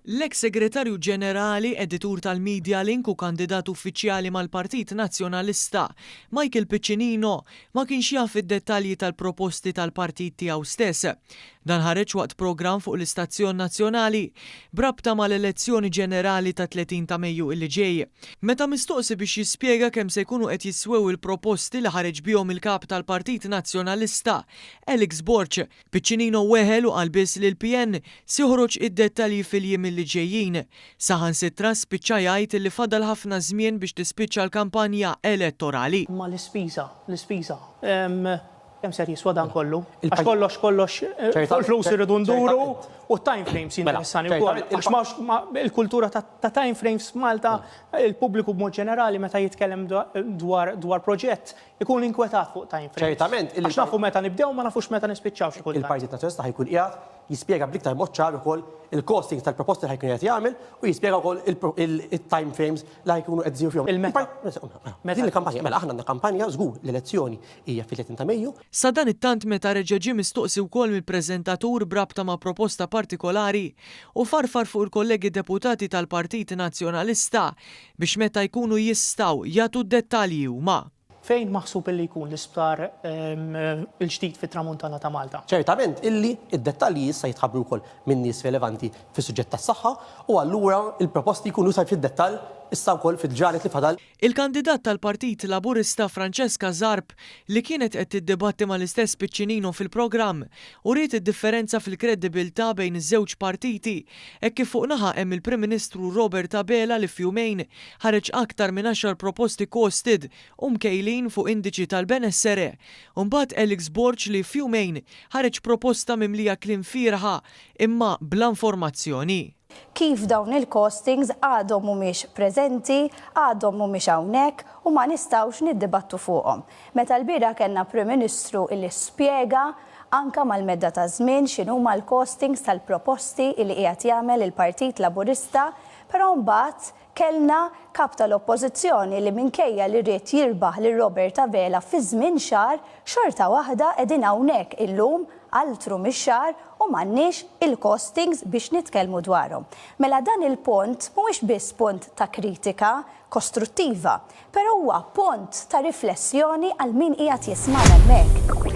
L-eks Segretarju Ġenerali, editur tal-Media Link u kandidat uffiċjali mal-Partit Nazzjonalista, Michael Piccinino, ma kienx jaf id-dettalji tal-proposti tal-partit tiegħu stess. Dan ħareġ waqt programm fuq l-istazzjon nazzjonali b'rabta mal-elezzjoni ġenerali tat-30 ta' Mejju illi ġej. Meta mistoqsi biex jispjega kemm se jkunu qed jiswew il-proposti li ħareġ bihom il-Kap tal-Partit Nazzjonalista, Alex Borg, Piccinino weħel u qal biss li l-PN se joħroġ id-dettalji fil-jiem li ġejjin. Saħansitra spiċċa jgħid li fadal ħafna żmien biex tispiċċa l-kampanja elettorali. Imma l-ispiża, l-ispiża, kemm ser jiswa dan kollu? Għax kollox, kollox fuq il-flus irridu nduru u t-time frames jinteressani wkoll. Għax il-kultura ta' time frames f'Malta, il-pubbliku b'mod ġenerali meta jitkellem dwar proġett, Ikun inkwetat fuq time frames. Ċertament illi. Għax nafu meta nibdew ma nafux meta nispiċċaw xi kultant. Il-Partit Nazzjonalista ħa jkun qiegħed jispjega bl-iktar mod ċar ukoll il-costings tal-proposti li ħa jkun qiegħed jagħmel u jispjega wkoll it-time frames li ħa jkunu qed isiru fihom. Il-meta. Meta. Din il-kampanja, mela aħna għandna kampanja żgur l-elezzjoni hija fit-30 ta' Mejju. Sadanittant meta reġa' ġie mistoqsi wkoll mill-preżentatur b'rabta ma' proposta partikolari u farfar fuq il-kollegi deputati tal-Partit Nazzjonalista biex meta jkunu jistgħu jagħtu d-dettalji huma. Fejn maħsub illi jkun l-isptar il-ġdid fit-Tramuntana ta' Malta? Ċertament illi d-dettalji issa jitħabbru wkoll minn nies relevanti fis-suġġett tas-saħħa u allura l-proposti jkunu iktar fid-dettall issa wkoll fil-ġranet li fadal. Il-kandidat tal-Partit Laburista Francesca Zarb li kienet qed tiddibatti mal-istess Piccinino fil-programm uriet id-differenza fil-kreddibiltà bejn iż-żewġ partiti hekk kif fuq naħa hemm il-Prim Ministru Robert Abela li f'jumejn ħareġ aktar minn għaxar proposti costed u mkejlin fuq indiċi tal-benessere u mbagħad Alex Borg li f'jumejn ħareġ proposta mimlija kliem fierħa imma bla informazzjoni. Kif dawn il-costings għadhom mhumiex preżenti, għadhom mhumiex hawnhekk u ma nistgħux niddibattu fuqhom. Meta lbieraħ kellna Prim Ministru illi spjega anke mal-medda ta' żmien x'inhuma l-costings tal-proposti illi qiegħed jagħmel il-Partit Laburista, però mbagħad kellna Kap tal-Oppożizzjoni li minkejja li ried jirbaħ lil Robert Abela fi żmien xahar, xorta waħda qegħdin hawnhekk illum altru mix-xahar u m'għandniex il-costings biex nitkellmu dwarhom. Mela dan il-punt mhuwiex biss punt ta' kritika kostruttiva, però huwa punt ta' riflessjoni għal min qiegħed jismagħna hemmhekk.